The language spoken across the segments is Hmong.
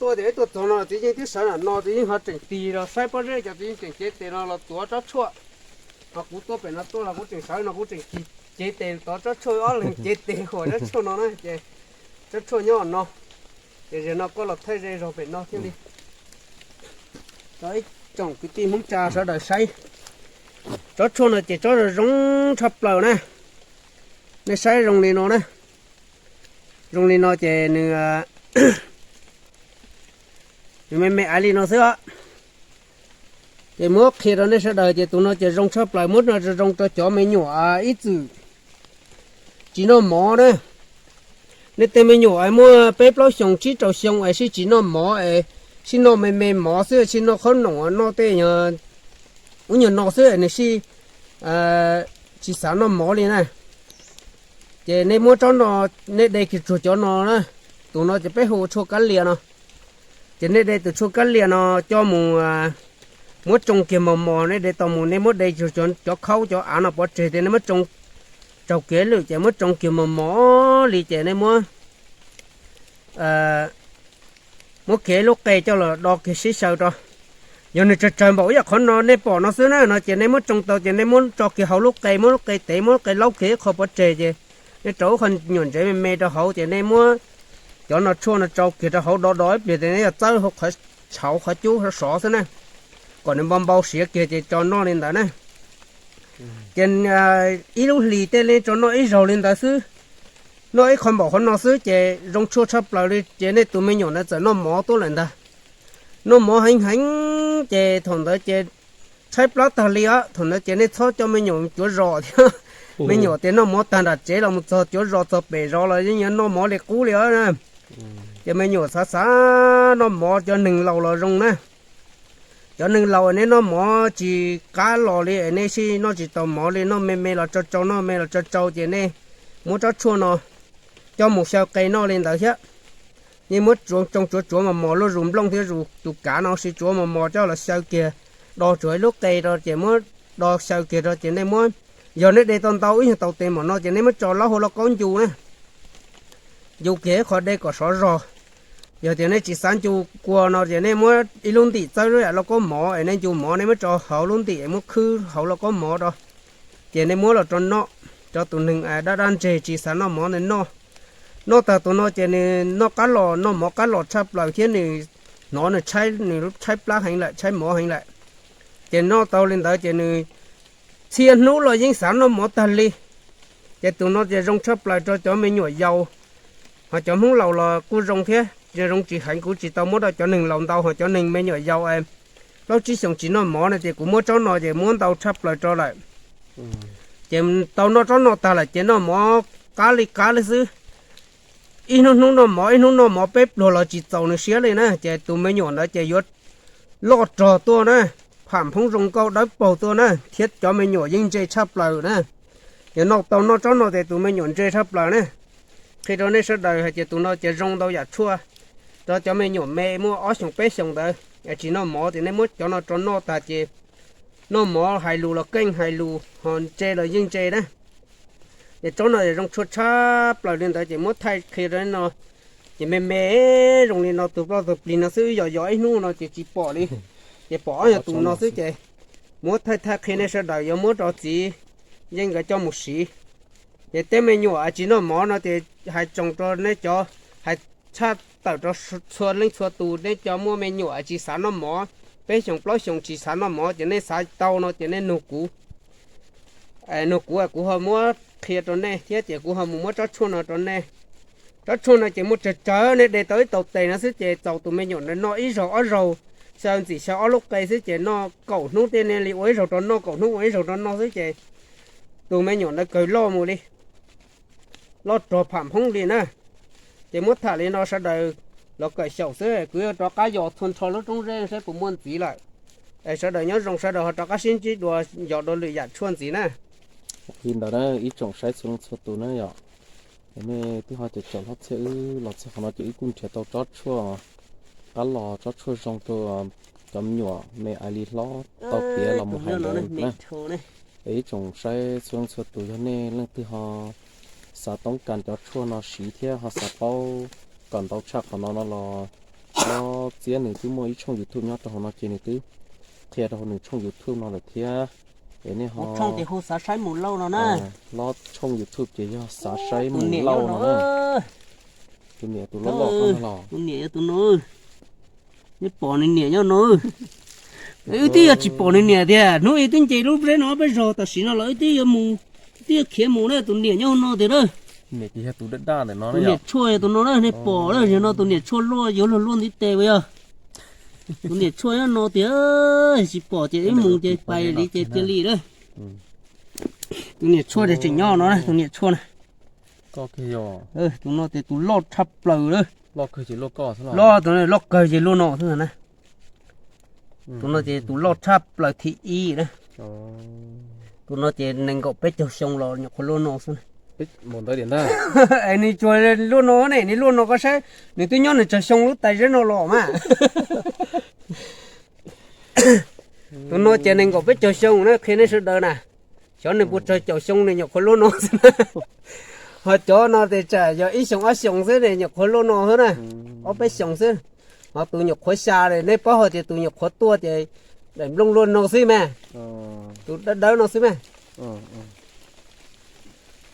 Tuaj tias ib tuaj txog no txiv yeej twb sawv nram no, txiv yeej ho tseem tig los saib pob zeb, cov txiv yeej tseem cev tes no los tuav tsob tshuaj. Ho kuv tuaj pem no tuaj los kuv tseem sawv no kuv tseem tig cev tes tuav tsob tshuaj, ob leeg cev tes huam tsob tshuaj no na ces tsob tshuaj nyob no. Ces zaum no koj los thaij ze zog pem no thiaj li rau ib tsoom kwv tij Hmoob tsa sawv daws saib. Tsob tshuaj no ces tsob zoo zoo tshaj plaws na. Nej saib zoo li no na. Zoo li no ces nws nws me me aiv li no xwb os. Ces muab qhia rau nej sawv daws ces tus no ces zoo tshaj plaws, muab no zoo rau cov me nyuam ib txwm tsis noj mov na. Nej tej me nyuam es muaj peb plaub xyoos tsib rau xyoo es sib tsis noj mov es sib noj me me mov xwb, sib noj qhob noom noj tej ub nyuag no xwb es nws sib tsis xav noj mov li na. Ces nej muab tsob no, nej de kiag tsuag cov no na. Tus no ces peb hu tshuaj kab lias no. Ces nej de tus tshuaj kab lias no coj mus muab tsoo kiag mos mos, nej de tau mus nej muab de tsuag cov khaub cov av no pov tseg tias nej muab tsoo raug kiag lwm ces muab tsoo kiag mos mos li ces nej muab muab kiag ib lub qe coj los do kiag sib xyaw rau. Yog nws tsawg tsawg npaum ib yam qhov no nej pom no xwb na no ces nej muab tsoo tau ces nej muab tso kiag hauv lub qe, muab lub qe tev, muab lub qe laub kiag ib qho pov tseg ces nej rau ib qho nyuam ntsev me me rau hauv ces nej muab cov no tshuaj no tsoo kiag rau hauv do do ib pliag ces nej yuav txawb hauv qhov tshauv qhov cub sov xwb na, kom nws npau npau siav kiag ces tso noj li ntawd na. Ces ib lub hlis tej nej tso noj ib zaug li ntawd xwb, noj ib qho npaum qhov no xwb ces zoo tshuaj tshaj plaws li ces nej tus me nyuam ntawd txawm noj mov tuaj lawm ntag. Noj mov heev heev ces thaum ntawd ces tshaib plab tag li os, thaum ntawd ces nej txhob coj me nyuam cuav zos thiab. Me nyuam tias noj mov tag nram tsev los mus txog cuav zos txog pem zos los yeej yuav noj mov li qub li os na. Ces me nyuam xav xav noj mov, cov neeg laus los zoo na. Cov neeg laus nej noj mov tsis qab los li es nej sib noj tsis tau mov li, noj me me los tsau tsau, noj me los tsau tsau ces nej muab tsob tshuaj no coj mus xyaw qe noj li ntawd thiab. Nej muab tsoo tsuav tsuav mos mos, lub zus nplooj thiab zus tus kav no sib tsuav mos mos coj los xyaw kiag, do tsuav ib lub qe rau ces muab do xyaw kiag rau ces nej muab, yog nej de tau ntau ib nyuag tau tes npaum no ces nej muab tso laub hauv lauj kaub ncu na, ncu kiag ib qho dej kom sov zog. Yog tias nej tsis xav ncu kua no ces nej muab ib lub ntim txawb lub yam lauj kaub mov es nej ncu mov, nej muab tso hauv lub ntim es muab khwb hauv lauj kaub mov rau. Ces nej muab los rau noj, rau tus neeg dab dab ntseg tsis xav noj mov ntawd noj. Noj tag tus no ces nws noj qab los, noj mov qab los tshaj plaws thiab nws hnov nws tshaib, nws tshaib plab heev lawm, tshaib mov heev lawm. Ces noj tau li ntawd ces nws txhia hnub los yeej xav noj mov tag li. Ces tus no ces zoo tshaj plaws rau cov me nyuam yaus, ho cov Hmoob laus los kuj zoo thiab, zoo tsis heev, kuv tsis tau muab rau cov neeg laus ntau, ho cov neeg me nyuam yaus plaub tsib xyoos tsis noj mov no ces kuv muab tsob no ces muab ntau tshaj plaws rau lawm. Ces tau noj tsob no tag lawm ces noj mov qab li qab li xwb. Ib hnub hnub noj mov, ib hnub noj mov peb pluag los tsis txaus nws siab li na, ces tus me nyuam ntawd ces yuav loj rog tuaj na, pham phoob zoo nkauj dawb paug tuaj na, thiab cov me nyuam yeej ntse tshaj plaws na. Yog noj tau noj tsob no ces tus me nyuam ntse tshaj plaws na. Qhia rau nej sawv daws hais tias tus no ces zoo ntau yam tshuaj rau cov me nyuam me muaj ob xyoos peb xyoos ntawd es tsis noj mov ces nej muab cov no rau noj tag ces noj mov hais lus los keej hais lus, ho ntse los yeej ntse na. Ces tsob no zoo tshuaj tshaj plaws li ntawd ces muab thaij qhia rau no. Ces me me zoo li no tus ploj tus plig no xwb, yog yog ib hnub no ces tsis pom li, ces pom ob nyuag tus no xwb ces muab thaij thaij qhia nej sawv daws yuav muab rau txiv yeej nkawd coj mus siv. Ces tej me nyuam tsis noj mov no ces hais tsoos rau nej cov, hais tshaj tawm rau txhua leej txhua tus, nej cov muaj me nyuam tsis xav noj mov, peb xyoos plaub xyoos tsis xav noj mov ces nej xav tau no ces nej nug kuv. Nug kuv, kuv ho muab qhia rau nej thiab ces kuv ho mus muab tsob tshuaj no rau nej. Tsob tshuaj no ces muaj tsawg tsawg, nej de tau ib tau tes no xwb ces txaus tus me nyuam ntawd noj ib zaug ob zaug, xyaw ntxim xyaw ob lub qe xwb ces noj kaum hnub tej nej li ua ib zaug rau noj, kaum hnub ua ib zaug rau noj xwb ces tus me nyuam ntawd kawg loj mus li, loj rog pham phoob li na. Ces muab tham li no sawv daws los kawm xyaum xwb, kuv yuav rov qab yos txhua nrho lub roob zeb saib puas muaj ntxiv lawm. Es sawv daws nyob zoo, sawv daws ho rov qab sib ntsib dua yos dua lwm yam tshuaj ntxiv na. Li ntawd na ib tsoom saib txhua leej txhua tus na yom. Nej twb ho caum caum hlob txhiaj wb los txog qhov no ces wb kuj nrhiav tau tsob tshuaj qab los, tsob tshuaj zoo rau cov me nyuam me aiv li hlob tau piav los mus hais ntawd na. Es ib tsoom saib txhua leej txhua tus, yog nej leej twg ho xav toob kas cov tshuaj no siv thiab ho xav paub kom ntau tshaj qhov no no los Txiab nws twb muaj ib tshooj YouTube nyob rau hauv no ces nws twb qhia rau hauv nws tshooj YouTube no lawm thiab. Es nej ho, tshooj ces hu Xav Saib Mus Lauj no na. Hlob tshooj YouTube ces yog Xav Saib Mus Lauj no na. Tus niam tus loj loj no los. Tus niam yog tus no. Nej pom nws niam nyob no. Wb twb yuav tsis pom nws niam tiag, hnub i twb nce lub zeb no peb zog tam sim no los wb twb yuav mus, wb twb yuav khiav mus na, tus niam nyob no tiag na. Tus niam tshuaj yog tus no na, nej pom na, yog no tus niam tshuaj luaj yuav luag luaj ntiv tes uas yog. Tus niam tshuaj nyob no tiag, tsis pom ces wb mus ces pais li ces cia li na. Tus niam tshuaj tseem nyob no na, tus niam tshuaj na. Tus no ces tus loj tshaj plaws lawm. Loj kawg ces luaj no xwb na. Tus no ces tus loj tshaj plaws thib ib na. Tus no ces nees nkaum peb caug xyoo los nyuam qhuav luaj no xwb na. Es nws tsuas luaj no ne, nws luaj no koj saib, nws twb nyob nws tsawg xyoo lub tais zeb no los mas. Tus no ces nees nkaum peb caug xyoo na, qhia nej sawv daws na. Xyov nws puas tsawg caum xyoo nws nyuam qhuav luaj no xwb na. Ho cov no ces tsam yog ib xyoos ob xyoos xwb ne, nyuam qhuav luaj no xwb na. Ob peb xyoos xwb. Ho tus nyuam qhuav xya, nej paub hais tias tus nyuam qhuav tuaj ces daim nplooj luaj no xwb mas. Tus dawb dawb no xwb mas.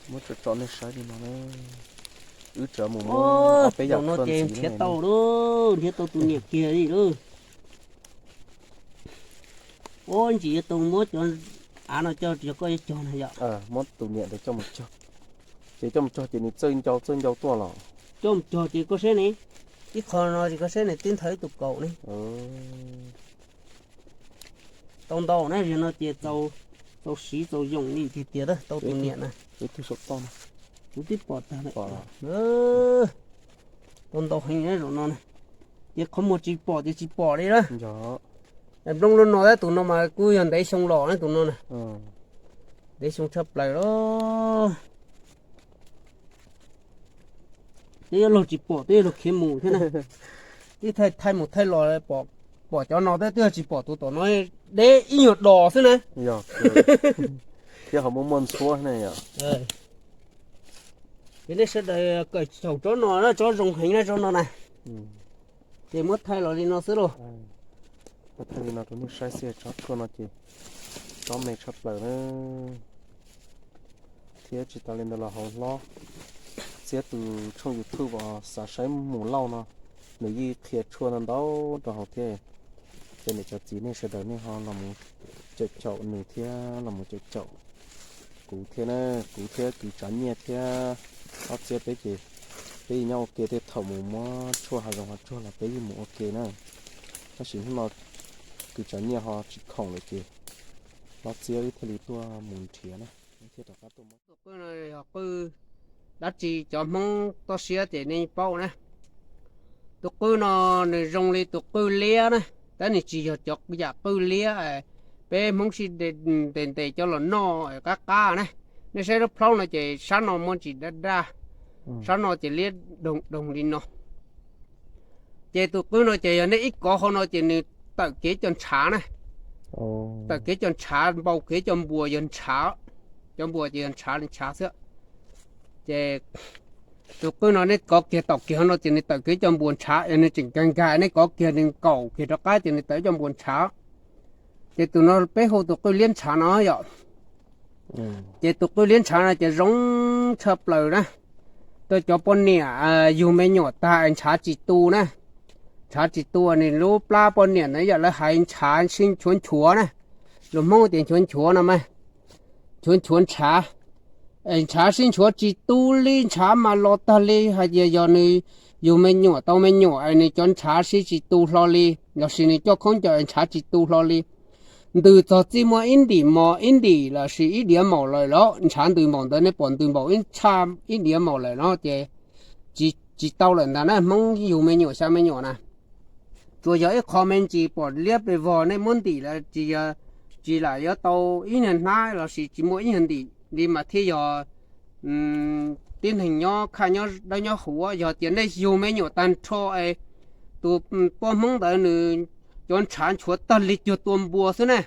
Muab tso tso nej saib li no na. Wb tseem mus muab ob peb yam no ces nrhiav tau lauj, nrhiav tau tus niam kiag li lauj. Ua ntsis yuav tau muab cov av no coj, yog koj yuav cog no yom. Muab tus niam ntawd coj mus cog. Ces coj mus cog ces nws txawj ncau txawj ncau tuaj los. Coj mus cog ces koj saib ne, ib qho no ces koj saib nws twb nthaw ib tug kaus ne. Tau ntau na, yog no ces txaus siv txaus yoom li tiag tiag, tau tus niam na. Kuv twb pom tag lawm. Tau ntau heev zaum no na. Ces qhov muag tsis pom ces tsis pom li na. Nplooj luaj no tab tus no mas kuj yog ntev xyoo los na tus no na. Ntev xyoo tshaj plaws los. Twb yuav luag tsis pom twb yuav luag khiav mus thiab na. Twb thaij thaij mus thaij los pom cov no, twb yog tsis pom tus tom no, deb ib nyuag dos xwb na. Thiab ho muaj muaj ntxhuab na yom. Ces nej sawv daws kawm txhaum tsob no na, tsob zoo heev na tsob no na. Ces muab thaij los li no xwb lauj. Muab thaij li no rau nej saib xwb, tsob tshuaj no ces tsob me tshaj plaws na. Thiab tsis tas li ntawd los hauv hlob Txiab tus tshooj YouTube uas Xav Saib Mus Lauj no, nws yeej qhia tshuaj ntau ntau rau hauv thiab. Cov niam cov txiv nej sawv daws nej ho los mus caum caum nws thiab los mus caum caum kuv thiab na, kuv thiab kwv Tsav Nyiaj thiab Hlob Txiab peb ces peb yeej nyob ua ke, tej thaum mus muab tshuaj hav zoov hav tsuag los peb yeej mus ua ke na. Tab sis hnub no kwv Tsav Nyiaj ho tsis khoom lawm ces Hlob Txiab wb thiaj li tuaj mus nrhiav na. Tus qwj no yog qwj dab tsi, cov Hmoob toj siab ces nej paub na. Tus qwj no nws zoo li tus qwj liab na, tab nws tsis yog cov yam qwj liab peb Hmoob sib ntes ntes coj los noj qab qab na. Nej saib lub plaub no ces sab no muaj ntsis daj daj, sab no ces liab doog doog li no. Ces tus qwj no ces yog nej ib kov hauv no ces nws tawm kev cov ntshav na. Tawm kev cov ntshav, npau kev cov npuas yog ntshav. Cov npuas ces yog ntshav li ntshav xwb. Ces tus qwj no nej kov kiag taum kiag hauv no ces nws tawm kev cov npuas ntshav, yog nws tseem nkag nkag nej kov kiag nws nkaum kiag rov qab ces nws tawm cov npuas ntshav. Ces tus no peb hu tus qwj liab ntshav no yom. Ces tus qwj liab ntshav no ces zoo tshaj plaws na, rau cov poj niam yug me nyuam tag ntshav tsis tu na. Ntshav tsis tu, nws lub plab poj niam na yom, lawv hais ntshav sib nchuav nchuav na. Lus Hmoob tias nchuav nchuav no mas, nchuav nchuav ntshav. Ntshav sib nchuav tsis tu li, ntshav mas los tag li, hais tias yog nws yug me nyuam tau me nyuam es nws cov ntshav sib tsis tu hlo li, lossis nws coj khaub ncaws ntshav tsis tu hlo li. Ntws txog txij muaj ib ntim mos, ib ntim lossis ib diav maum lawm los, ntshav ntws npaum ntawd, nej pom ntws npaum ib tshaj ib diav maum lawm no ces tsis tau lawm ntag na, Hmoob yug me nyuam xya me nyuam na. Tsuas yog ib qho me ntsis pom liab pes vog, nej muab ntim lawm tsis yog, tsis lam yuav tau ib nyuag hnab lossis tsis muaj ib nyuag ntim li mas thiaj yog tib neeg nyob khaj nyob dawb nyob huv. Yog tias nej yug me nyuam tag nrho es tus poj Hmoob ntawd nws cov ntshav nchuav tag li cuag tua npua xwb na,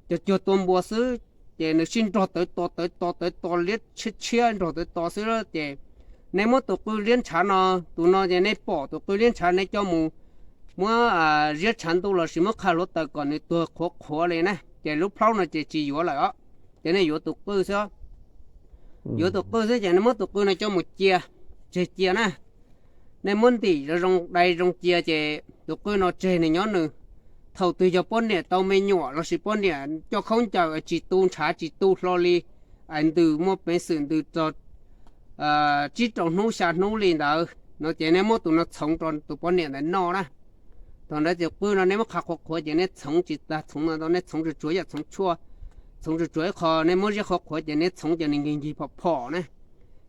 cuag cuag tua npua xwb, ces nws sib nrog tawv to tawv to tawv to liab tshiab tshiab nrog tawv to xwb ces nej muab tus qwj liab ntshav no, tus no ces nej pom tus qwj liab ntshav nej coj mus muab ziab tshav ntuj lossis muab qha hluav taws kom nws tuag qhuav qhuav li na, ces lub plhaub no ces tsis yuav lawm os. Ces nej yuav tus qwj xwb. Yuav tus qwj xwb ces nej muab tus qwj no coj mus cia, tseg cia na. Nej muab ntim zoo dai zoo cia ces tus qwj no tseg nws nyob nws. Thaum twg yog poj niam tau me nyuam lossis poj niam coj khaub ncaws tsis tu, ntshav tsis tu hlo li, es ntws muaj peev xwm ntws txog tsib rau hnub xya hnub li ntawd no ces nej muab tus no txhoov rau tus poj niam ntawd noj na. Thaum ntawd tus qwj no nej muab qha qhuav qhuav ces nej txhoov tsis tas, txhoov no tau nej txhoov tsuas tsuas yam txhoov tshuaj, txhoov tsuas tsuas ib qho, nej muab ziab qhuav qhuav ces nej txhoov ces nws nkig nkig phom phom na.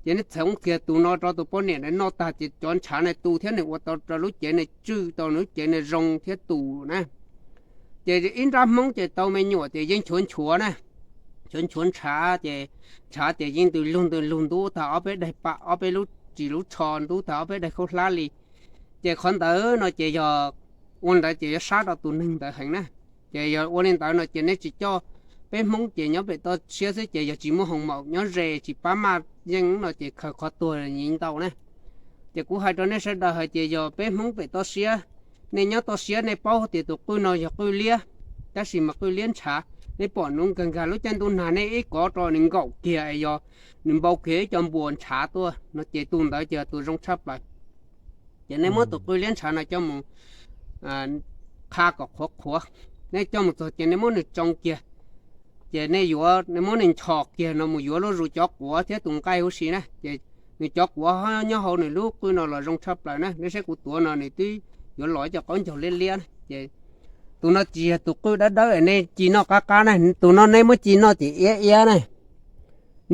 Ces nej txhoov kiag tus no rau tus poj niam ntawd noj tag ces cov ntshav na tu thiab nws ua tau rau lub cev na tswj tau, lub cev na zoo thiab tus na. Ces ib nrab Hmoob ces tau me nyuam ces yeej nchuav nchuav na, nchuav nchuav ntshav ces, ntshav ces yeej ntws lug ntws lug ntub tag ob peb daig pam, ob peb lub ris lub tsho ntub tag ob peb daig khaub hlab li. Ces qhov ntawd no ces yog ua ntawd ces yuav sab rau tus neeg ntawd heev na. Ces yog ua li ntawd no ces nej tsis coj, peb Hmoob ces nyob pem toj siab xwb ces yog tsis muaj hoo maum nyob ze tsis pab maj yeej no ces khaws qhov tuag nyiv ntau na. Ces kuv hais rau nej sawv daws hais tias yog peb Hmoob pem toj siab, nej nyob toj siab nej paub tias tus qwj no yog qwj liab, tab sis mas qwj liab ntshav, nej pom nws nkag nkag lub caij ntuj nag nej ib kov rau nws nkaum kiag es yog nws npau kiag ib co npuas ntshav tuaj no ces tus ntawd ces tus zoo tshaj plaws. Ces nej muab tus qwj liab ntshav no coj mus qha kom qhuav qhuav, nej coj mus txog ces nej muab nws tsoo kiag, ces nej yuav, nej muab nws nchos kiag no mus yuav luag zus cov quav thiab tus nqaij huv si na, ces nws cov quav nyob hauv nws lub qwj no los zoo tshaj plaws na. Nej saib kuv tuav no nws twb yuav los ib co qaub ncaug liab liab na. Ces tus no tsis yog tus qwj dawb dawb es nej ci noj qab qab na, tus no nej muab ci noj ces iab iab na,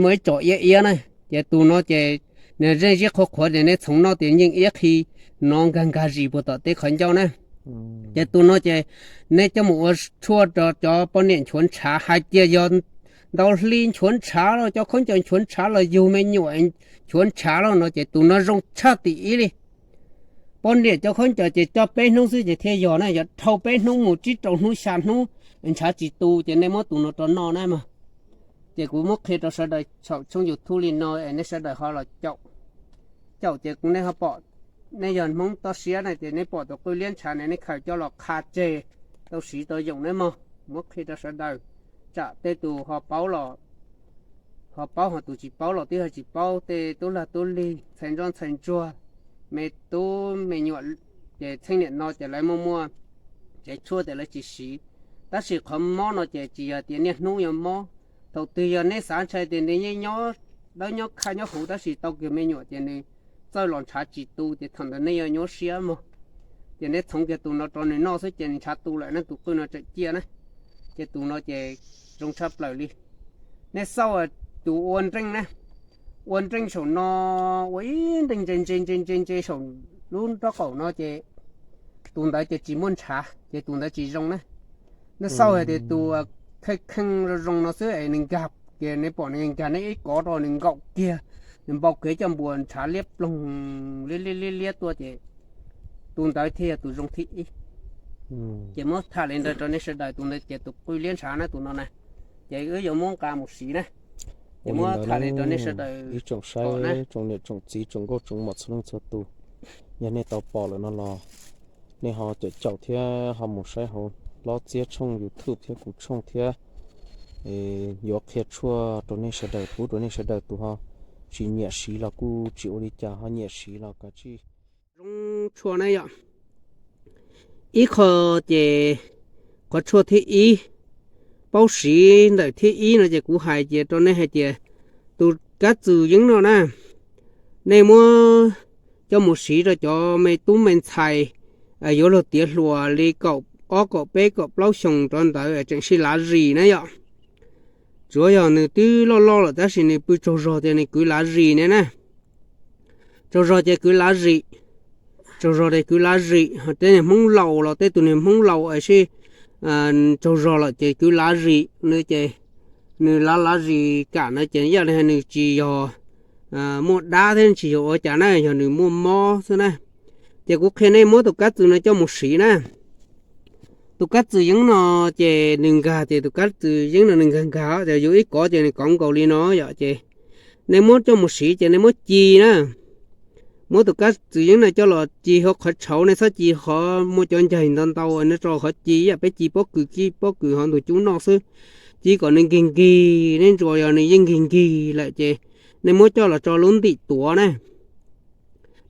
muaj ib co iab iab na. Ces tus no ces nws zeej ziab qhuav qhuav ces nej txhoov noj tias yeej iab qhi no nkag nkag zis puag tom tej qhov ncauj na. Ces tus no ces nej coj mus ua tshuaj rau cov poj niam nchuav ntshav, hais tias yog ntau hli nchuav ntshav los cov khaub ncaws nchuav ntshav los yug me nyuam nchuav ntshav los no ces tus no zoo tshaj tim ib li. Poj niam cov khaub ncaws ces coj peb hnub xwb ces thiaj yog na, yog dhau peb hnub mus tsib rau hnub xya hnub ntshav tsis tu ces nej muab tus no rau noj na mog. Ces kuv muab qhia rau sawv daws saum tshooj YouTube li no es nej sawv daws ho los caum, caum ces nej ho pom, nej yog Hmoob toj siab na ces nej pom tus qwj liab ntshav ne nej khaws coj los qha tseg tau siv tau yoom na mog. Muab qhia rau sawv daws, tsam tej tus ho paub los ho paub, ho tus tsis paub los twb ho tsis paub, tej tub lag tub lig ntxhais ntsuag ntxhais ntsuag, me tub me nyuam, ces txheej niam no ces lawv muaj muaj tsev tshuaj ces lawv tsis siv. Tab sis qhov mob no ces tsis yog tias niaj hnub yuav mob. Thaum twg yog nej xav ntshai tias nws yeej nyob dawb nyob khaj nyob huv tab sis tau kiag me nyuam ces nws txawj los ntshav tsis tu ces thaum ntawd nej yuav nyuaj siab mog. Ces nej txhoov kiag tus no rau nws noj xwb ces nws ntshav tu lawm na, tus qwj no tseem ciaj na. Ces tus no ces zoo tshaj plaws li. Nej xauj tus ua nreej na, ua nreej saum no, ua ib nreej ntse ntse ntse ntse ntse saum lub nrob qaum no ces tus ntawd ces tsis muaj ntshav ces tus ntawd tsis zoo na. Nej xauj hais tias tus kheej kheej zoo zoo no xwb es nws nkag, ces nej pom nws nkag nej ib kov rau nws nkaum kiag, nws npau kiag coj npuas ntshav liab ploog liab liab liab liab tuaj ces tus ntawd thiaj yog tus zoo thib ib. Ces muab tham li ntawd rau nej sawv daws, tus ntawd ces tus qwj liab ntshav na tus no na. Ces wb yuav muab nqa mus siv na. Ces muab tham li rau nej sawv daws ib tsoom saib, tsoom niam tsoom txiv tsoom nkauj tsoom muam txhua leej txhua tus, yog nej tau pom lawm no los nej ho caum caum thiab ho mus saib hauv Hlob Txiab tshooj YouTube thiab kuv tshooj thiab, yuav qhia tshuaj rau nej sawv daws, pub rau nej sawv daws, tus ho tsis nyiam siv los kuj tsis ua li cas, ho nyiam siv los kav tsij zoo tshuaj na yom. Ib qho ces qhov tshuaj thib ib, paub siv ntawm thib ib no ces kuv hais ces rau nej hais tias tus kab txwm yeeb no na, nej muab coj mus siv rau cov me tub me ntxhais yuav luag tiav hluas li kaum ob kaum peb kaum plaub xyoos rau ntawd tseem sib lav zis na yom. Tsuav yog nws twb loj loj lawm tab sis nws pw tsaug zog tias nws kwv lav zis ne na. Tsaug zog ces kwv lav zis, tsaug zog ces kwv lav zis, ho tej niag Hmoob laus los tej tus niag Hmoob laus es sib tsaug zog lawm ces kwv lav zis no ces nws lav lav zis kam no ces yam li nws tsis yog muaj dab thiab tsis yog ua cas na, yog nws muaj mob xwb na. Ces kuv qhia nej muab tus kab txwm no coj mus siv na. Tus kab txwm yeeb no ces nws nkag, ces tus kab txwm yeeb no nws nkag nkag ces yus ib kov ces nws kov nkaus li no yom. Ces nej muab coj mus siv ces nej muab ci na, Muab tus kab txwm yeeb no coj los ci hauv qhov tshauv, nej txhob ci qhov muaj cov ncaig ntau ntau, nej tso qhov ci yam peb ci pob kws, ci pob kws hauv ntug cub noj xwb. Ci kom nws nkig nkig, nej ntsuas yog nws yeej nkig nkig lawm ces nej muab coj los tso lub ntim tuav na.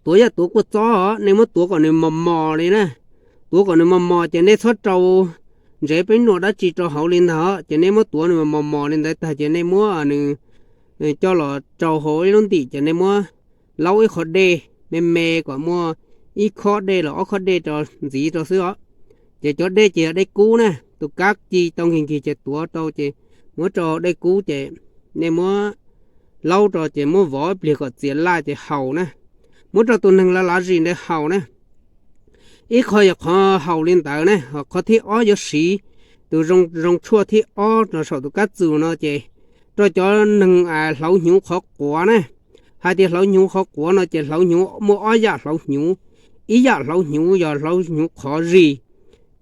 Tuav yam tuav kua txob os, nej muab tuav kom nws mos mos li na. Tuav kom nws mos mos ces nej txhob rau ntsev peb nuam dab tsi rau hauv li ntag, ces nej muab tuav nws mos mos li ntawd tag ces nej muab nws coj los rau hauv ib lub ntim ces nej muab laub ib qho dej me me kom muaj ib khob dej los ob khob dej rau ntxiv rau xwb os. Ces cov dej ces yog dej kub na, tus kab ci tau nkig nkig ces tuav rau ces muab rau dej kub ces nej muab laub rau ces muab vov ib pliag kom txias laj ces haus na. Muab rau tus neeg lav lav zis ntawd haus na. Ib qho yog qhov haus li ntawd na, ho qhov thib ob yuav siv tus zoo tshuaj thib ob rau saum tus kab txwm no ces rau cov neeg hlauv hnyuv qhov quav na. Hais tias hlauv hnyuv qhov quav no ces hlauv hnyuv muaj ob yam hlauv hnyuv. Ib yam hlauv hnyuv yog hlauv hnyuv qhov zis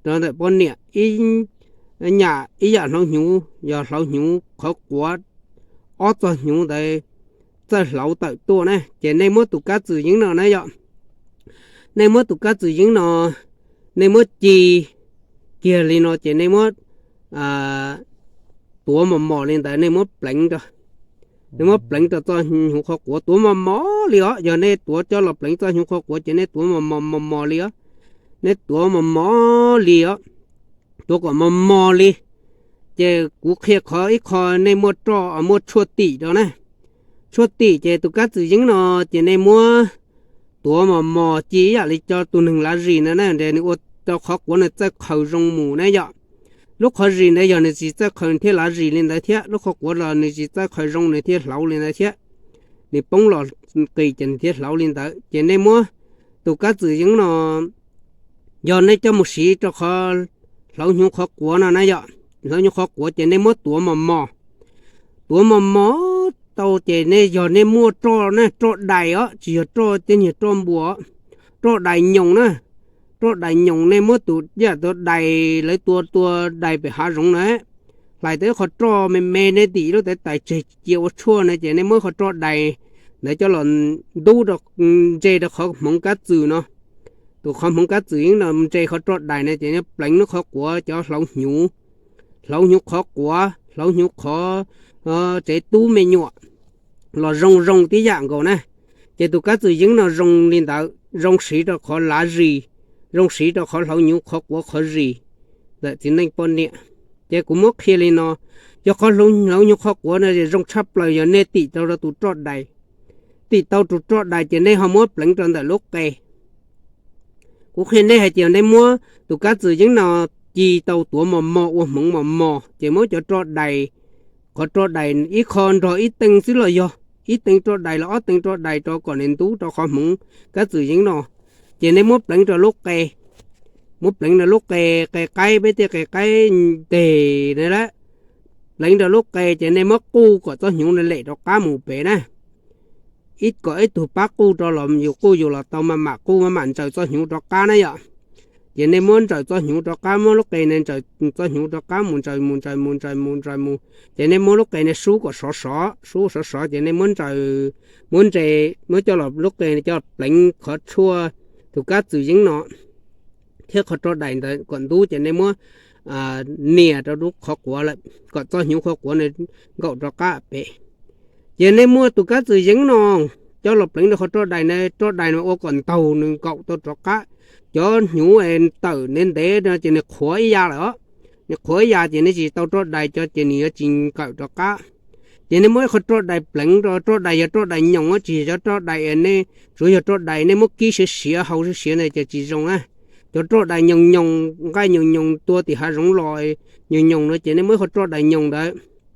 rau ntawm poj niam, ib yam, ib yam hlauv hnyuv yog hlauv hnyuv qhov quav, ob txoj hnyuv ntawd txawj hlauv tawm tuaj na. Ces nej muab tus kab txwm yeeb no na yom, nej muab tus kab txwm yeeb no, nej muab ci kiag li no ces nej muab tuav mos mos li ntawd, nej muab pleev rau, nej muab pleev rau txoj hnyuv qhov quav tuav mos mos li os. Yog nej tuav coj los pleev txoj hnyuv qhov quav ces nej tuav mos mos mos mos li os. Nej tuav mos mos li os, tuav kom mos mos li. Ces kuv qhia qhov ib qho nej muaj roj, muaj tshuaj tim rau na. Tshuaj tim ces tus kab txwm yeeb no ces nej muab tuav mos mos ci ib yam li cov tus neeg lav zis na, nws ua rau qhov quav nws txawj qhaws zoo mus na yom. Lub qhov zis ntawd yog nws tsis txawj qhaws thiaj lav zis li ntawd thiab, lub qhov quav los nws tsis txawj qhaws zoo nws thiaj hlauv li ntawd thiab. Nws poob los qis ces nws thiaj hlauv li ntawd. Ces nej muab tus kab txwm yeeb no, yog nej coj mus siv rau qhov hlauv hnyuv qhov quav no na yom, hlauv hnyuv qhov quav ces nej muab tuav mos mos. Tuav mos mos tau ces nej, yog nej muaj roj na, roj dais os, tsis yog roj tej niag roj npua, roj dais nyoos na. Roj dais nyoos nej muab tus yam tus dais lawv tua tua dais pem hav zoov na, hlais tau ib qho roj me me nej tim lub tev tais tseg cia ua tshuaj na, ces nej muab qhov roj dais ntawd coj los ntub rau, ntse rau qhov hmoov kab txwm no. Tus qhov hmoov kab txwm yeeb no ntse qhov roj dais na ces nej pleev lub qhov quav cov hlauv hnyuv, hlauv hnyuv qhov quav, hlauv hnyuv qhov tsev tub me nyuam los zoo zoo tib yam nkaus na. Ces tus kab txwm yeeb no zoo li ntawd, zoo siv rau qhov lav zis, zoo siv rau qhov hlauv hnyuv qhov quav qhov zis ntawm txiv neej poj niam. Ces kuv muab qhia li no, yog qhov hlauv hnyuv qhov quav no zoo tshaj plaws yog nej tim tau rau tus roj dais. Tim tau tus roj dais ces nej ho muab pleev rau ntawm lub qe. Kuv qhia nej hais tias nej muab tus kab txwm yeeb no ci tau tuav mos mos ua hmoov mos mos ces muab cov roj dais, qhov roj dais ib qho nrog ib tee xwb los yog ib tee roj dais los ob tee roj dais rau kom nws ntub rau qhov hmoov kab txwm yeeb no. Ces nej muab pleev rau lub qe, muab pleev rau lub qe, qe qaib, peb tej qe qaib nteg na, pleev rau lub qe ces nej muab quj kom txoj hnyuv no lem rov qab mus pem na. Ib kom ib tug pab quj rau los yus quj yus los tau, maj mam quj maj mam ntsaws txoj hnyuv rov qab na yom. Ces nej muab ntsaws txoj hnyuv rov qab, muab lub qe ne ntsaws txoj hnyuv rov qab mus, ntsaws mus ntsaws mus ntsaws mus ntsaws mus, ces nej muab lub qe ne sub kom sov sov, sub sov sov ces nej muab ntsaws, muab ntse, muab coj los lub qe coj pleev qhov tshuaj tus kab txwm yeeb no thiab qhov roj dais ntawd kom ntub ces nej muab nias rau lub qhov quav lawm kom txoj hnyuv qhov quav nkaum rov qab pem. Ces nej muab tus kab txwm yeeb no coj los pleev rau qhov roj dais na, roj dais no ua kom ntaug nws nkaum tau rov qab. Cov hnyuv tawm ntev ntev no ces nws qhuav ib ya lawm os. Nws qhuav ib ya ces nej tsis tau roj dais cov ces nws yuav tsis nkawm rov qab. Ces nej muab ib qho roj dais pleev rau, roj dais yog roj dais nyoos tsis yog cov roj dais nej, tsuav yog roj dais nej muab kib siav siav hau siav siav ntawd ces tsis zoo na. Cov roj dais nyoos nyoos, nqaij nyoos nyoos tua tim hav zoov los nyoos nyoos no ces nej muab ib qho roj dais nyoos ntawd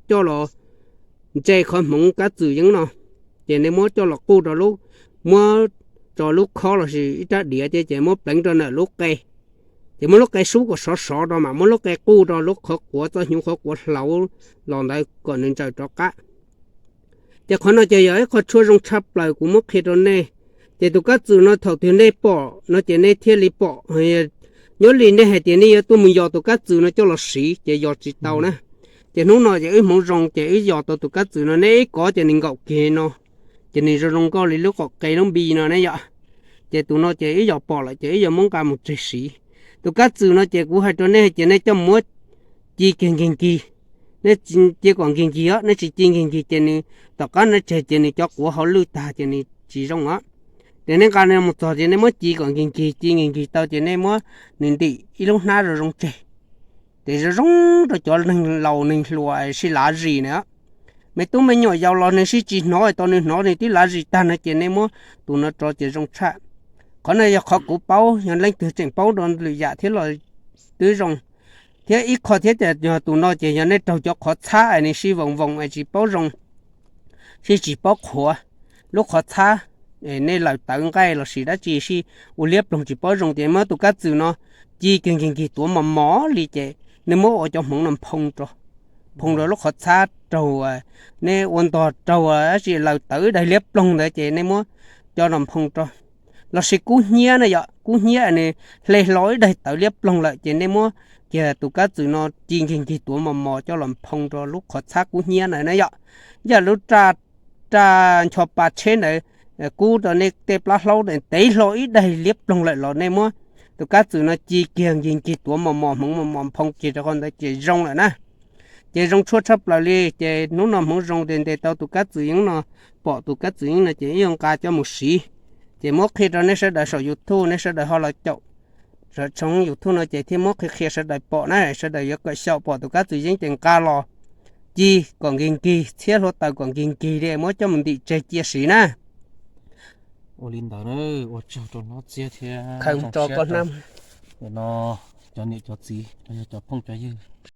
coj los ntse qhov hmoov kab txwm yeeb no, ces nej muab coj los quj rau lub, muab tso lub khob lossis ib rab diav ces, ces muab pleev rau ntawm lub qe. Ces muab lub qe sub kom sov sov rau mam muab lub qe quj rau lub qhov quav, txoj hnyuv qhov quav hlauv los ntawd kom nws ntsaws rov qab. Ces qhov no ces yog ib qho tshuaj zoo tshaj plaws kuv muab qhia rau nej. Ces tus kab txwm no thaum twg nej pom no ces nej thiaj li pom. Nyob li nej hais tias nej yuav tuaj mus yos tus kab txwm no coj los siv ces yos tsis tau na. Ces hnub no ces wb hmoov zoo ces wb yos tau tus kab txwm no, nej ib kov ces nws nkaum kiag no, ces nws zoo zoo nkauj li lub qaum qe lub npi no ne yom. Ces tus no ces ib yam pom lawm ces ib yam muab nqa mus tseg siv. Tus kab txwm no ces kuv hais rau nej ces nej coj muab ci kiag nkig nkig, nej ci kom nkig nkig os, nej tsis ci nkig nkig ces nws tom qab nej tseg ces nws cov quav hauv lwj tag ces nws tsis zoo os. Ces nej nqa mus txog ces nej muab ci kom nkig nkig, ci nkig nkig tau ces nej muab nws ntim ib lub hnab zoo zoo tseg, ces zoo zoo rau cov neeg laus neeg hluas sib lav zis na. Me tub me nyuam yaus los nws sib tsis hnov, tau nws hnov nws twb lav zis tag no ces nej muab tus no rau ces zoo tshaj. Qhov no yog qhov kuv paub, yog leej twg tseem paub rau lwm yam thiab los twb zoo. Thiab ib qho thiab ces yog tus no ces yog nej raug cov qhov txhab es nws sib voos voos es tsis paub zoo, sib tsis paub qhuav, lub qhov txhab, nej lawm tawv nqaij los sis dab tsi sib ua liab ploog tsis paub zoo ces muab tus kab txwm no ci kiag nkig nkig tuav mos mos li ces nej muab ua cov hmoov no nphoo rau, nphoo rau lub qhov txhab raug, nej ua ntog raug dab tsi lawm tawv ib daig liab ploog ntawd ces nej muab cov no nphoo rau. Los sis kub hnyiab na yom, kub hnyiab nws hle hlo ib daig tawv liab ploog lawm ces nej muab kiag tus kab txwm no ci nkig nkig tuav mos mos coj los nphoo rau lub qhov txhab kub hnyiab na na yom. Yam lub raj ncho pa tsheb ntawd kub rau nej tej plab hlaub tev hlo ib daig liab ploog lawm los nej muab tus kab txwm no ci kiag nkig nkig tuav mos mos hmoov mos mos nphoo kiag rau qhov ntawd ces zoo lawm na. Ces zoo tshuaj tshaj plaws li ces hnub no hmoov zoo ces ntes tau tus kab txwm yeeb no, pom tus kab txwm yeeb no ces ib yuav nqa coj mus siv. Ces muab qhia rau nej sawv daws saum YouTube, nej sawv daws ho los caum saum tshooj YouTube no ces thiaj muab qhia qhia sawv daws pom na, sawv daws yuav kom xyaum pom tus kab txwm yeeb ces nqa los ci kom nkig nkig, txhiab hluav taws kom nkig nkig li muab coj mus ntim tseg cia siv na. Ua li ntawd na, ua tsaug rau Hlob Txiab thiab khaws tso koj hnab. Nim no cov niam cov txiv los yog cov phooj cov ywg